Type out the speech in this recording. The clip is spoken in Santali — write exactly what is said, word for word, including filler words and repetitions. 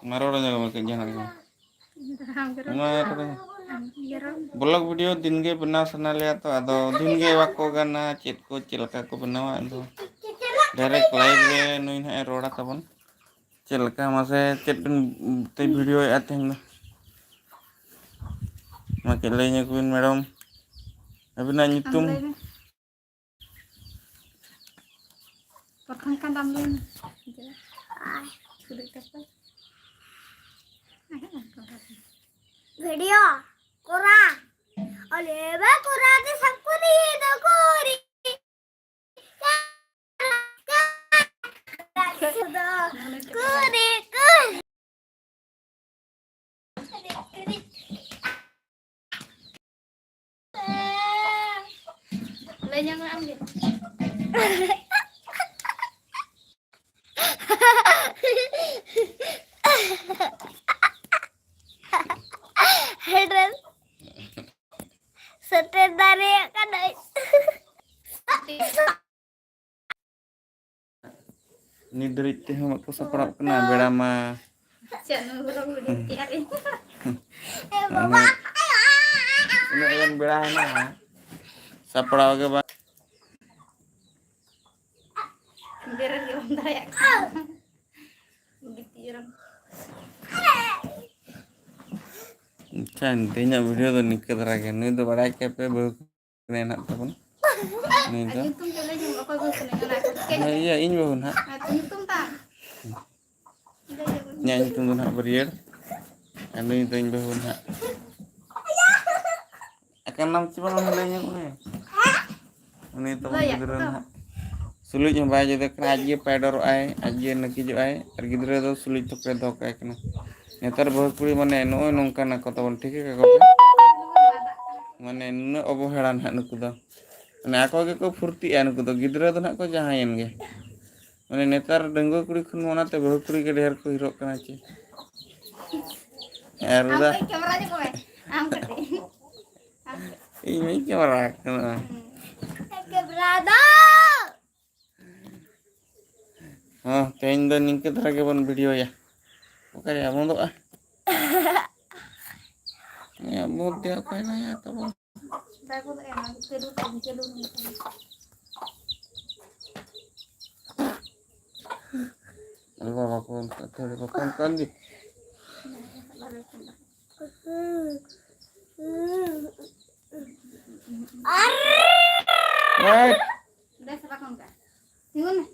ᱢᱟ ᱨᱚᱲ ᱟᱸᱡᱚᱢ ᱠᱟᱹᱡ ᱡᱟᱦᱟᱱᱟᱜ ᱜᱮ᱾ ᱢᱟ ᱠᱚᱨᱮ ᱵᱞᱚᱜ ᱵᱷᱤᱰᱤᱭᱳ ᱫᱤᱱ ᱜᱮ ᱵᱮᱱᱟᱣ ᱥᱟᱱᱟ ᱞᱮᱭᱟ ᱛᱚ, ᱟᱫᱚ ᱫᱤᱱ ᱜᱮ ᱵᱟᱠᱚ ᱜᱟᱱᱟ, ᱪᱮᱫ ᱠᱚ ᱪᱮᱫ ᱞᱮᱠᱟ ᱠᱚ ᱵᱮᱱᱟᱣᱟ᱾ ᱟᱫᱚ ᱰᱟᱭᱨᱮᱠᱴ ᱞᱟᱭᱤᱵᱷ ᱨᱮ ᱱᱩᱭ ᱱᱟᱦᱟᱜ ᱮ ᱨᱚᱲᱟ ᱛᱟᱵᱚᱱ᱾ ᱪᱮᱫ ᱞᱮᱠᱟ ᱢᱟᱥᱮ, ᱪᱮᱫ ᱵᱮᱱ ᱛᱮ ᱵᱷᱤᱰᱤᱭᱳᱭᱮᱫᱼᱟ ᱛᱮᱦᱮᱧ ᱫᱚ? ᱢᱟ ᱠᱟᱹᱡ ᱞᱟᱹᱭ ᱧᱚᱜ ᱵᱤᱱ ᱢᱮᱰᱟᱢ, ᱟᱹᱵᱤᱱᱟᱜ ᱧᱩᱛᱩᱢ? ᱞᱟᱹᱭ ᱢᱮ᱾ ᱯᱨᱚᱛᱷᱚᱢ ᱠᱷᱟᱱ ᱫᱚ ᱟᱢ ᱞᱟᱹᱭ ᱢᱮ᱾ ᱥᱩᱨᱩᱡ ᱛᱟᱠᱚ᱾ ᱵᱷᱤᱰᱤᱭᱳ ᱠᱚᱨᱟ᱾ ᱚᱞᱮ ᱵᱟ ᱠᱚᱨᱟ ᱛᱮ ᱥᱟᱠᱩᱨᱤ ᱫᱚ ᱠᱩᱨᱤ᱾ ᱠᱩᱨᱤ, ᱠᱩᱨᱤ᱾ ᱞᱟᱹᱭ ᱧᱟᱢ ᱟᱢ ᱜᱮ᱾ ᱦᱮᱰᱨᱮᱥ ᱥᱮᱴᱮᱨ ᱫᱟᱲᱮᱭᱟᱜ ᱠᱟᱱᱟᱹᱧ᱾ ᱱᱤᱛ ᱫᱷᱟᱹᱨᱤᱡ ᱛᱮᱦᱚᱸ ᱵᱟᱠᱚ ᱥᱟᱯᱲᱟᱜ ᱠᱟᱱᱟ, ᱵᱮᱲᱟ ᱢᱟ᱾ ᱪᱮᱫ ᱱᱩᱭ ᱵᱚᱞᱚ ᱵᱷᱤᱰᱤᱭᱳ ᱛᱮᱭᱟᱨᱤᱧ᱾ ᱢᱟᱱᱮ, ᱩᱱᱟᱹᱜ ᱜᱟᱱ ᱵᱮᱲᱟ ᱦᱮᱱᱟᱜᱼᱟ, ᱥᱟᱯᱲᱟᱣ ᱜᱮ ᱵᱟᱝ᱾ ᱵᱮᱨᱮᱞ ᱜᱮ ᱵᱟᱢ ᱫᱟᱲᱮᱭᱟᱜ ᱠᱟᱱᱟ᱾ ᱜᱤᱛᱤᱡ ᱨᱮᱢ᱾ ᱟᱪᱪᱷᱟ, ᱛᱮᱦᱮᱧᱟᱜ ᱵᱷᱤᱰᱤᱭᱳ ᱫᱚ ᱱᱤᱝᱠᱟᱹ ᱫᱷᱟᱨᱟ ᱜᱮ᱾ ᱱᱩᱭ ᱫᱚ ᱵᱟᱲᱟᱭ ᱠᱮᱫ ᱯᱮ, ᱵᱟᱹᱦᱩ ᱠᱩᱲᱤ ᱦᱮᱱᱟᱜ ᱛᱟᱵᱚᱱᱟ᱾ ᱱᱩᱭ ᱫᱚ ᱧᱩᱛᱩᱢ ᱛᱮ ᱞᱟᱹᱭ ᱧᱚᱜ ᱚᱠᱚᱭ ᱵᱟᱹᱦᱩ ᱠᱟᱱᱟᱭ? ᱚᱱᱟ ᱠᱚ ᱪᱤᱠᱟᱹᱭ ᱦᱮᱸ, ᱤᱭᱟᱹ, ᱤᱧ ᱵᱟᱹᱦᱩ ᱱᱟᱦᱟᱜ᱾ ᱦᱮᱸ, ᱛᱚ ᱧᱩᱛᱩᱢ ᱛᱟᱢ? ᱞᱟᱹᱭ ᱧᱚᱜ ᱢᱮ᱾ ᱤᱧᱟᱹᱜ ᱧᱩᱛᱩᱢ ᱫᱚ ᱱᱟᱦᱟᱜ ᱵᱟᱹᱨᱭᱟᱹᱲ᱾ ᱟᱨ ᱱᱩᱭ ᱫᱚ ᱤᱧ ᱵᱟᱹᱦᱩ ᱱᱟᱦᱟᱜ᱾ ᱮᱠᱟᱱ ᱱᱟᱢ ᱪᱮ ᱵᱟᱝ ᱞᱟᱹᱭ ᱧᱚᱜ ᱢᱮ? ᱩᱱᱤ ᱛᱟᱵᱚᱱ ᱞᱟᱹᱭᱟ ᱜᱤᱫᱽᱨᱟᱹ ᱠᱚ᱾ ᱱᱟᱦᱟᱜ ᱥᱩᱞᱩᱡ ᱦᱚᱸ ᱵᱟᱭ ᱡᱚᱫᱮ ᱠᱟᱱᱟ, ᱟᱡ ᱜᱮ ᱯᱟᱭᱰᱚᱨᱚᱜ ᱟᱭ, ᱟᱡ ᱜᱮ ᱱᱟᱹᱠᱤᱡᱚᱜ ᱟᱭ, ᱟᱨ ᱜᱤᱫᱽᱨᱟᱹ ᱫᱚ ᱥᱩᱞᱩᱡ ᱛᱷᱚᱠ ᱨᱮ ᱫᱚᱦᱚ ᱠᱟᱭ ᱠᱟᱱᱟ᱾ ᱱᱮᱛᱟᱨ ᱵᱟᱹᱦᱩ ᱠᱩᱲᱤ ᱢᱟᱱᱮ ᱱᱚᱜᱼᱚᱭ ᱱᱚᱝᱠᱟᱱᱟ ᱠᱚ ᱛᱟᱵᱚᱱ, ᱴᱷᱤᱠᱟᱹ ᱠᱟᱠᱚ ᱯᱮ᱾ ᱢᱟᱱᱮ ᱱᱩᱱᱟᱹᱜ ᱚᱵᱚᱦᱮᱲᱟ ᱱᱟᱦᱟᱜ ᱱᱩᱠᱩ ᱫᱚ᱾ ᱢᱟᱱᱮ ᱟᱠᱚ ᱜᱮᱠᱚ ᱯᱷᱩᱨᱛᱤᱜᱼᱟ ᱱᱩᱠᱩ ᱫᱚ, ᱜᱤᱫᱽᱨᱟᱹ ᱫᱚ ᱱᱟᱦᱟᱜ ᱠᱚ ᱡᱟᱦᱟᱸᱭᱮᱱ ᱜᱮ᱾ ᱢᱟᱱᱮ ᱱᱮᱛᱟᱨ ᱰᱟᱺᱜᱩᱣᱟᱹ ᱠᱩᱲᱤ ᱠᱷᱚᱱ ᱚᱱᱟᱛᱮ ᱵᱟᱹᱦᱩ ᱠᱩᱲᱤ ᱜᱮ ᱰᱷᱮᱨ ᱠᱚ ᱦᱤᱨᱚᱜ ᱠᱟᱱᱟ ᱪᱮ? ᱟᱨ ᱟᱢ ᱫᱟ- ᱠᱟᱹᱡ ᱠᱮᱢᱮᱨᱟ ᱧᱚᱜ ᱢᱮ, ᱟᱢ ᱠᱟᱹᱴᱤᱡ᱾ ᱟᱢ ᱠᱟᱹᱴᱤᱡ᱾ ᱤᱧ ᱢᱟᱧ ᱠᱮᱢᱮᱨᱟ ᱠᱟᱱᱟ᱾ ᱦᱩᱸ᱾ ᱠᱮᱢᱮᱨᱟ ᱫᱚ᱾ ᱦᱚᱸ, ᱛᱮᱦᱮᱧ ᱫᱚ ᱱᱤᱝᱠᱟᱹ ᱫᱷᱟᱨᱟ ᱜᱮᱵᱚᱱ ᱵᱷᱤᱰᱤᱭᱳᱭᱟ᱾ ᱚᱠᱟᱨᱮ ᱵᱚᱱᱫᱚᱜᱼᱟ? ᱱᱤᱭᱟᱹ ᱵᱚᱱᱫ ᱛᱮ ᱚᱠᱚᱭ ᱱᱟᱭᱟ ᱛᱟᱵᱚᱱ? ᱵᱟᱭ ᱵᱚᱱᱫᱚᱜᱼᱟ, ᱚᱱᱟ ᱪᱟᱹᱞᱩ ᱠᱟᱜ ᱟᱹᱧ, ᱪᱟᱹᱞᱩ ᱞᱮᱱᱠᱷᱟᱱ᱾ ᱟᱞᱮ ᱵᱟᱵᱟ ᱠᱚ ᱚᱱᱠᱟ ᱛᱷᱟᱹᱨᱤ ᱵᱟᱠᱚ ᱚᱱᱠᱟᱱ ᱜᱮ᱾ ᱮᱭ! ᱵᱮᱥ ᱵᱟᱠᱚ ᱚᱱᱠᱟ᱾ ᱛᱤᱸᱜᱩᱱ ᱢᱮ᱾